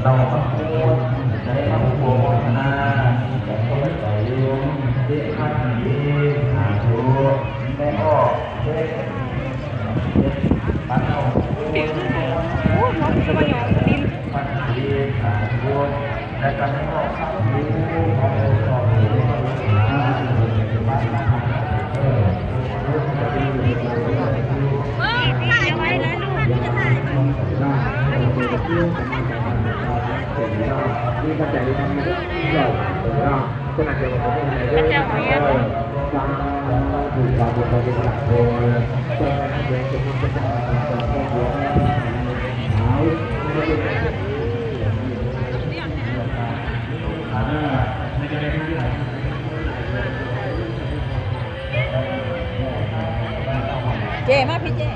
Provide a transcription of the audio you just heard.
ເຮົາມາພູດໃສ່ມາພູດໂມທະນາ ແຕ່ຄົນໄປຢູ່ເດະພັດນີ້ເດ ສາທຸ ແມ່ອອກເດ ປັດເອົາ ໂອ້ຍ ມັນສະມະຫຍອງ ມັນ ສາທຸ ແລະກະແມ່ອອກ ເອີຍ ຖ່າຍໄວ້ແລ້ວລູກ ມັນຈະຖ່າຍ ເຈ້ ມາພີ້ເຈ້.